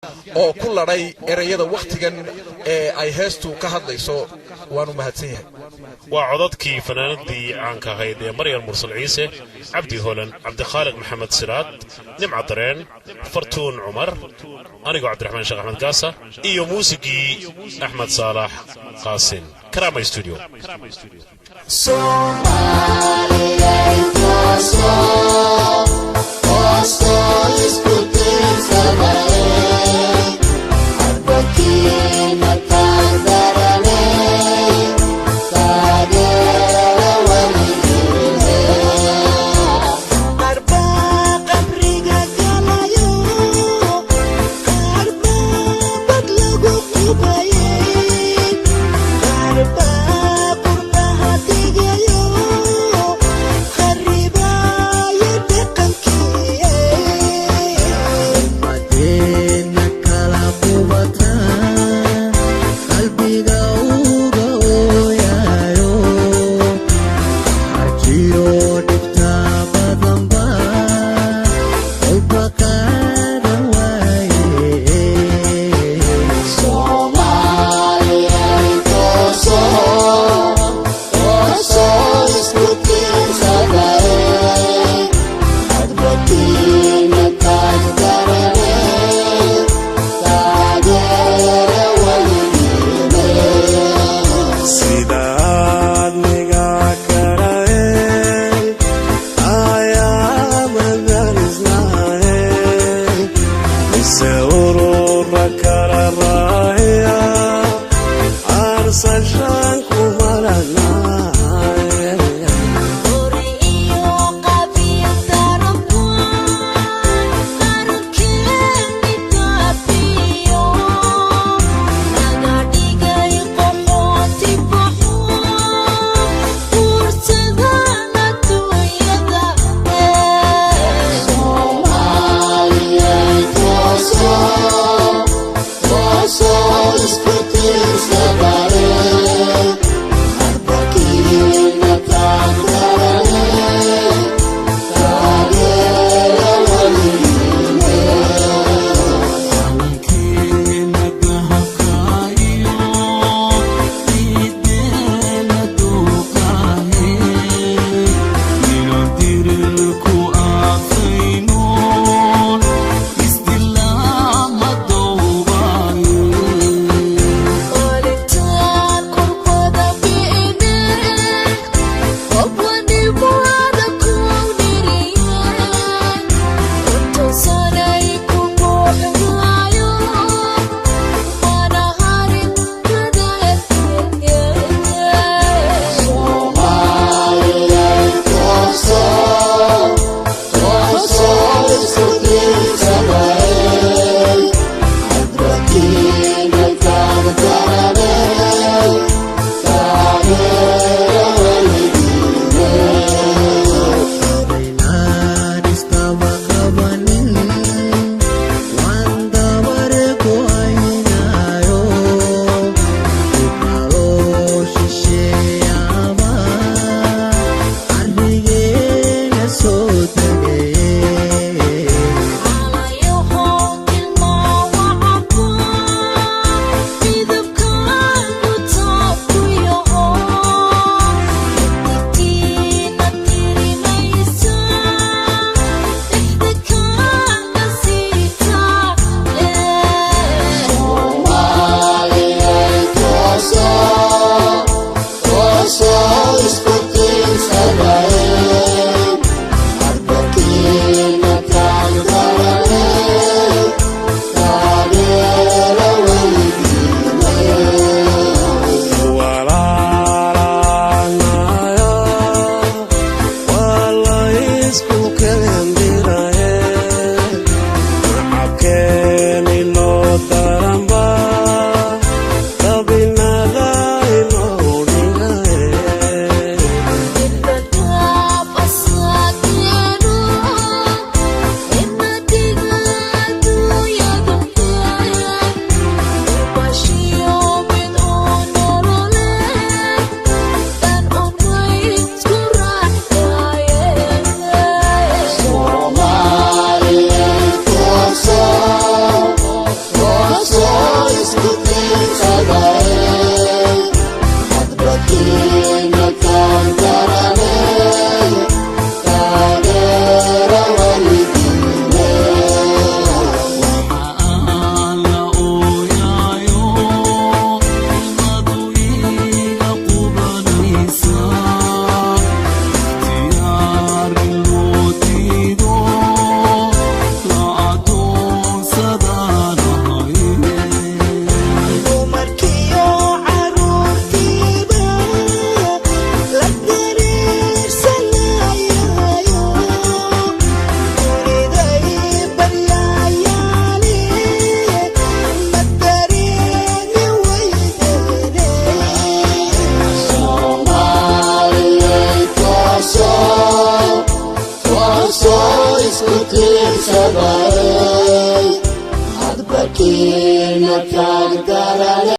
Oo ku ladhay erayada wakhtigan ee ay heestu ka hadlayso, waanu mahadsan yahay. Waa codadkii fanaanadii caanka ahayd ee Maryam Mursal Ciise, Cabdi Holan, Cabdikhaaliq Maxamed Siraad, Nimca Dareen, Fartuun Cumar, anigoo Cabdiraxmaan Sheekh Axmed Gaasa iyo muusigii Axmed Saalax Qaasin, Karaama Studio. Soomaaliyay, toosoo toosoo, isku tiirsadaye, hadbakiina taagdarane, taageera weligiine. Qaarbaa qabriga galayo, qaarbaa bad lagu qubayay, qaarbaa qurbaha degayo, kharibaayo dhaqankii. Madeena kala qubata, qalbiga uga ooyayo, harjiyo dhibta badanba kolba qaadan waaye. Soomaaliyay, toosoo toosoo, isku tiirsadaye, hadbakiina taagdarane, taageera weligiine. Sidaad niga karae ayaamadarisnae, mise urura kala raaya arsashaan kumaranae. Qori iyo qabiil daranba qarankeeni taabiyo, naga dhigay qoxooti baxo fursadahan adduunyada. Soomaaliyay, toosoo toosoo, isku tiirsadaye. Hadba kiina taag darane.